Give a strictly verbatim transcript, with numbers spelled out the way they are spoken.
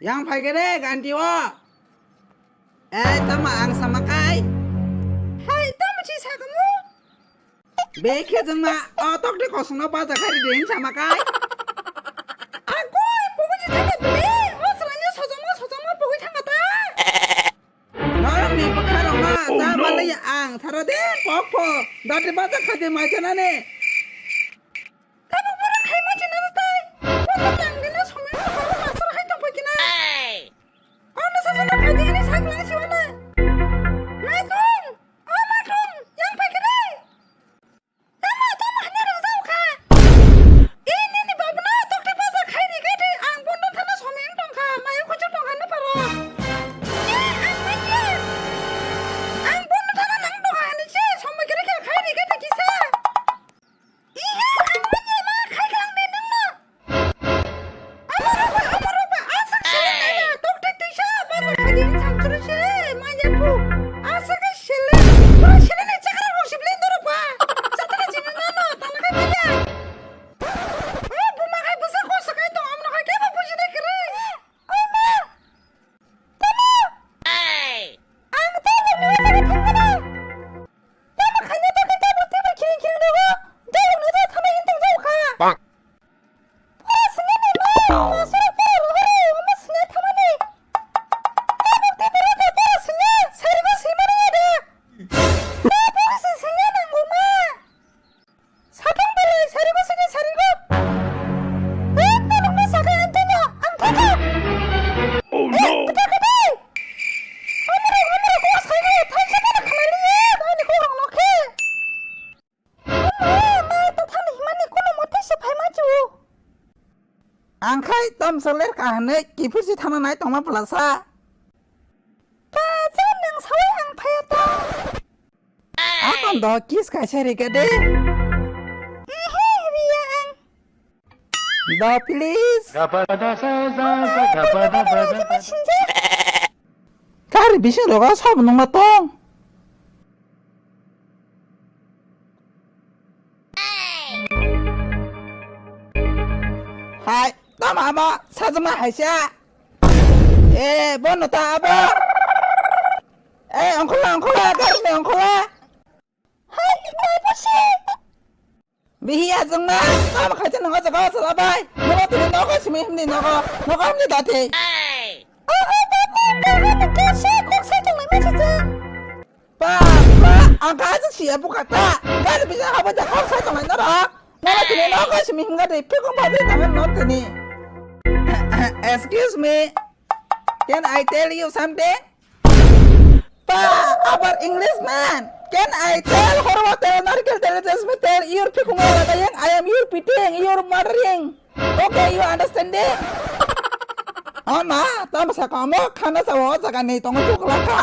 Yang phai khe de ganti o. Ei, tamo ang sama kai. Hai, tamo si sakamu? Be khe jengma, o tok de kosong no baja khai de hin sama kai. Agoi, pogoi si thangma be, o srani sojomo, sojomo pogoi thangma ta. Norok ni bwkha rok ma, cha malai ang, sara din pok pok, dati baja khai de mai chanani. Tabuk borok khai ma china tai. Borok nang dina somoi borok mastor hai tong phikina. Ano sa jana khai dini sak lang siwana. Matung, o matung, yang phai kene. Tamo tamo hanya rang jao kha. Ini ni babu na tok te baja khai ni gede ang bondo thana somoi tong kha. Mayo kuchu tong kha na paro. Ye, ang mai ye. Ang bondo thana nang tong kha ni che somoi kere khe khai ni gede kisa. Iha, ang manya ma khai klang de nang no. Amar roba, amar roba, aswk sili naya, tok thik tisa, baba khai de samchuru se, manya pu, aswk sili, pura sili ni chakra rok sibli doro pa, chakra sili no no, tana khai manya. O buma khai bwsa kosa khai tong, amno khai kebo buji nai kwrwi. Oi ma, tamo. Ang tei nini jaga thangmani. Tamo khaina bagwi tabuk tebur khiring khiring rogo, dawrokno ja thangna hintong jao kha. Bang. Pora swngnani ma, masora pora rohoro, omo swngna thangmani. Tabuk tebur rogo pora swngna, sarigo swimani ya da. Tabuk se swngna nango ma. Satung belai sarigo sini sarigo. Eh, nang ma sakai antenya, ang thaka. Oh no. Kita kita. Amra amra ko sakai thai kita na khalai ni, ani ko rong nokhe. Amma, ma ta thani himani kono mote se phai ma chu. Ang khai tom soler ka hane kipur si thana nai tongma plasa. Ka cha nang sawai ang phai ta. Akon do kiss kaisa rikha de. Ehe, riya ang. Do, please. Gari bising rogo sob nungma tong. Hai, tama abo sajama haisa. Eh, bono ta abo. Eh, ongkhola, ongkhola, gari ni ongkhola. Hai, bai basi. Bihi ajungma, tamo khaisa nang o jaga o sala bai. Nogo tini nogo simi himni nogo, nogo himni dati. Oh, oh, babu, babu, ni kese, kok sai tong mai masi jang. Pa, pa, ang kha ajak siya buka ta. Gari bisa habo ja kok sai tong mai noro. Nogo tini nogo simi himga de, pikung babu tangan no tini. Excuse me, can I tell you something? Pa, abar English man. Can I tell horwa tell narkel tell just me tell your pikung lagayang, I am your piting, your murdering. Okay, you understanding? Oh ma, tamo saka mo khana sa o jaga ni tongo tukla ka.